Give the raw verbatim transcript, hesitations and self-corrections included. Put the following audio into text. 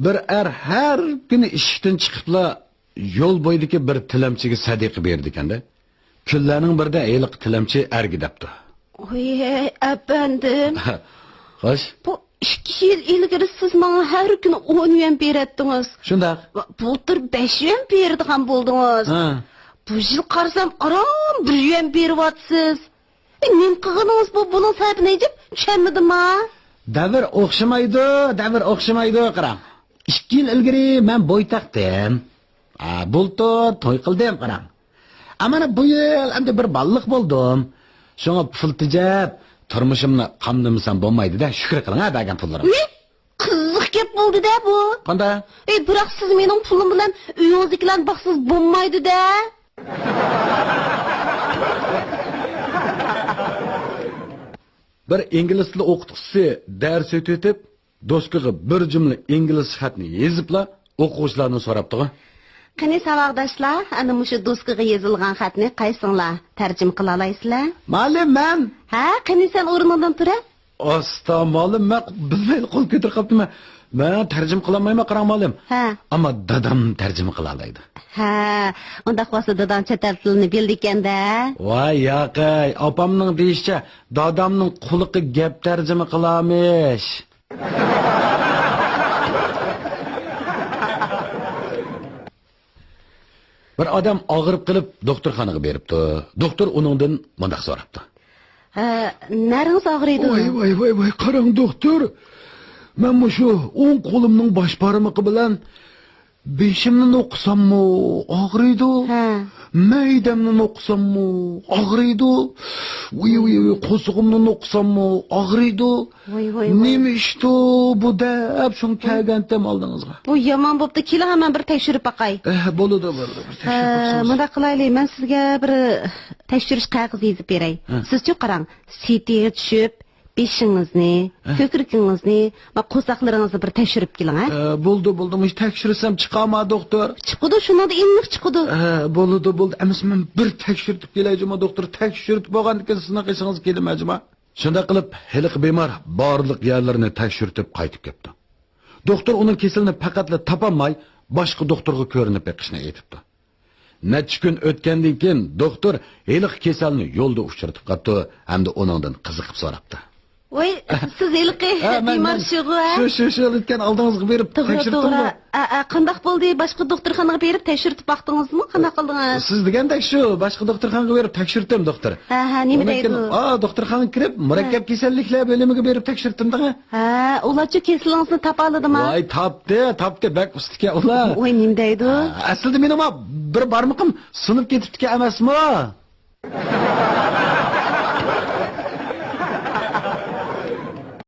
بىر ئەر ھەر كۈنى ئىشىكتىن چىقىپلا يول بويىدىكى بىر تىلەمچىگە سەدىقە بېرىدىكەن-دە. كۈنلەرنىڭ بىرىدە ھېلىقى تىلەمچى ئەرگە دەپتۇ. ۋەي، ئەپەندىم. خوش. بۇ ئىككى يىل ئىلگىرى سىز ماڭا ھەر كۈنى ئون يۈەن بېرەتتىڭىز. شۇنداق. بۇلتۇر بەش يۈەن بېرىدىغان بولدىڭىز. ھە. بۇ يىل قارىسام، ئاران بىر يۈەن بېرىۋاتىسىز. ئە، نېمە قىلغىنىڭىز بۇ؟ بۇنىڭ سەۋەبىنى ھېچ چۈشەنمىدىم ھا. دەۋر ئوخشىمايدۇ، دەۋر ئوخشىمايدۇ، قاراڭ. ئىككى يىل ئىلگىرى مەن بوي تاقتىم. ئا، بۇلتۇر توي قىلدىم، قاراڭ. ئەمما مانا بۇ يىل ئەمدى بىر بالىلىق بولدۇم. شۇڭا پۇل تېجەپ، تۇرمۇشۇمنى قامدىمىسام بولمايدۇ-دە، شۈكۈر قىلىڭ ھە، بەرگەن پۇللىرىمغا. نېمە؟ قىزىق گەپ بولدى-دە بۇ. قانداق؟ ئەي، بىراق سىز مېنىڭ پۇلۇم بىلەن ئۆيىڭىزدىكىلەرنى باقسىڭىز بولمايدۇ-دە. بىر ئىنگلىز تىلى ئوقۇتقۇچىسى دەرس ئۆتۈۋېتىپ، دوسكىغا بىر جۈملە ئىنگلىزچە خەتنى يېزىپلا، ئوقۇغۇچىلاردىن سوراپتىغۇ. قېنى، ساۋاقداشلار، ئەنە مۇشۇ دوسكىغا يېزىلغان خەتنى قايسىڭلار تەرجىمە قىلالايسىلەر؟ مۇئەللىم، مەن. ھە، قېنى، سەن ئورنۇڭدىن تۇرە. ئاستا، مۇئەللىم، مەن بىلمەيلا قول كۆتۈرۈپ قاپتىمەن. مەن تەرجىمە قىلالمايمەن، قاراڭ، مۇئەللىم. ھە. ئەمما دادام تەرجىمە قىلالايدۇ. ھە، ئۇنداق بولسا داداڭ چەت ئەل تىلىنى بىلىدىكەن-دە. ۋاي ياقەي، ئاپامنىڭ دېيىشىچە، دادامنىڭ قۇلىقى گەپ تەرجىمە قىلارمىش. بىر ئادەم ئاغرىپ قېلىپ دوختۇرخانىغا بېرىپتۇ. دوختۇر ئۇنىڭدىن مۇنداق سوراپتۇ. ھە، نەرىڭىز ئاغرىيدۇ؟ ۋاي، ۋاي، ۋاي، ۋاي، قاراڭ دوختۇر. مەن مۇشۇ ئوڭ قولۇمنىڭ باش بارمىقى بىلەن بېشىمنى نوقۇساممۇ ئاغرىيدۇ. ھە. مەيدەمنى نوقۇساممۇ ئاغرىيدۇ. ۋىي، ۋىي، ۋىي، قورسىقىمنى نوقۇساممۇ ئاغرىيدۇ. ۋاي، ۋاي، ۋاي. نېمە ئىشتۇ بۇ دەپ شۇڭا كەلگەنتىم ئالدىڭىزغا. بۇ يامان بوپتۇ. كېلىڭ، مەن بىر تەكشۈرۈپ باقاي. ئە، بولىدۇ، بولىدۇ. بىر تەكشۈرۈپ ھە، باقسىڭىز. مۇنداق قىلايلى، مەن سىزگە بىر تەكشۈرۈش قەغىزى يېزىپ بېرەي. ھە. سىزچۇ قاراڭ، سىتىغا چۈشۈپ، بېشىڭىزنى، ھە، كۆكرىكىڭىزنى، ما قورساقلىرىڭىزنى بىر تەكشۈرۈپ كېلىڭ، ھە؟ ئە، بولدى، بولدى. مۇشۇ تەكشۈرسەم چىقامۇ، دوختۇر؟ چىقىدۇ، شۇنىڭدا ئېنىق چىقىدۇ. ئە، بولىدۇ، بولىدۇ. ئەمىسە مەن بىر تەكشۈرتۈپ كېلەي جۇما، دوختۇر. تەكشۈرتۈپ بولغاندىن كېيىن سىزنىڭ قېشىڭىزغا كېلىمەن جۇما. شۇنداق قىلىپ، ھېلىقى بىمار بارلىق يەرلىرىنى تەكشۈرتۈپ قايتىپ كەپتۇ. دوختۇر ئۇنىڭ كېسىلىنى پەقەتلا تاپالماي، باشقا دوختۇرغا كۆرۈنۈپ بېقىشنى ئېيتىپتۇ. نەچچە كۈن ئۆتكەندىن كېيىن، دوختۇر ھېلىقى كېسەلنى يولدا ئۇچرىتىپ قاپتۇ ھەمدە ئۇنىڭدىن قىزىقىپ سوراپتۇ. ۋاي، سىز ھېلىقى ھە، مەن، بىمار مەن شۇغۇ، ھە؟ شۇ، شۇ، شۇ ئۆتكەن ئالدىڭىزغا بېرىپ توغرا، تەكشۈرتتىمغۇ. توغرا. ئە، ئە، قانداق بولدى؟ باشقا دوختۇرخانىغا بېرىپ تەكشۈرتۈپ باقتىڭىزمۇ؟ قانداق قىلدىڭىز؟ سىز دېگەندەك شۇ، باشقا دوختۇرخانىغا بېرىپ تەكشۈرتتۈم، دوختۇر. ھە، ھە، نېمە ئۇنىڭ دەيدۇ؟ كېيىن، ئا، دوختۇرخانىغا كىرىپ، مۇرەككەپ ھە. كېسەللىكلەر بۆلۈمىگە بېرىپ تەكشۈرتتۈم دەڭە. ھە، ئۇلارچۇ كېسىلىڭىزنى تاپالىدىما؟ ۋاي، تاپتى، تاپتى، بەك ئۇستىكەن ئۇلار. ۋاي، نېمە دەيدۇ؟ ھە، ئەسلىدە مېنىڭمۇ بىر بارمىقىم سۇنۇپ كېتىپتىكەن ئەمەسمۇ؟